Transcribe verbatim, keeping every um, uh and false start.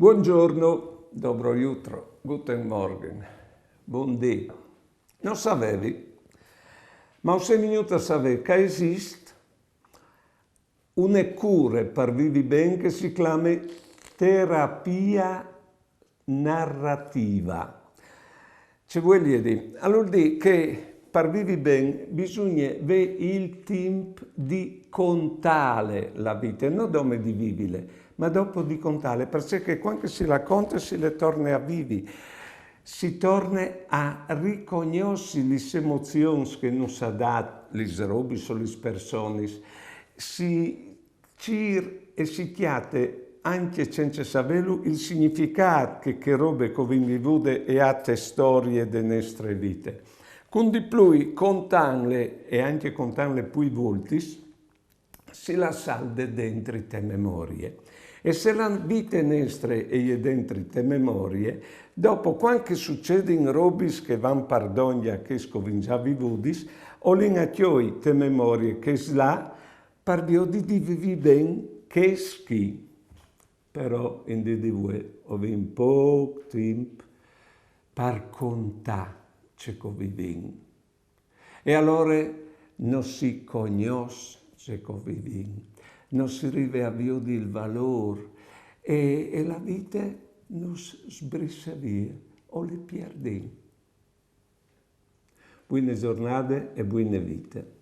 Buongiorno, dobro jutro, guten Morgen, bundì. No savevi, ma o soi vignût a savê che a esist une cure par vivi ben che si clame terapia narrativa. Ce vuelie dî? Al vûl dî che par vivi ben bisugne vê il timp di contâle la vite, no dome di vivile, ma dopo di contâle, parcè che cuant che si la conte si le torne a vivi, si torne a ricognossi lis emozions che nus à dât lis robis o lis personis, si cîr e si cjate, ancje cence savêlu, il significât che chê robe che o vin vivude e à te storie de nestre vite. Cun di plui, contantle, e ancje contantle plui voltis, si la salde dentri te memorie. E se la vite nestre e je dentri te memorie, dopo, cuant che a sucedin robis che a van par dongje a chês che o vin za vivudis, o lin a cjoi te memorie chês là, par viodi di vivi ben chês chi. Però in dì di vuê o vin pôc timp par contâ ce che o vivin. E alore no si cognòs ce che o vivin, no si rive a viodi il valôr e, e la vite nus sbrisse vie, o le pierdìn. Buine zornade e buine vite.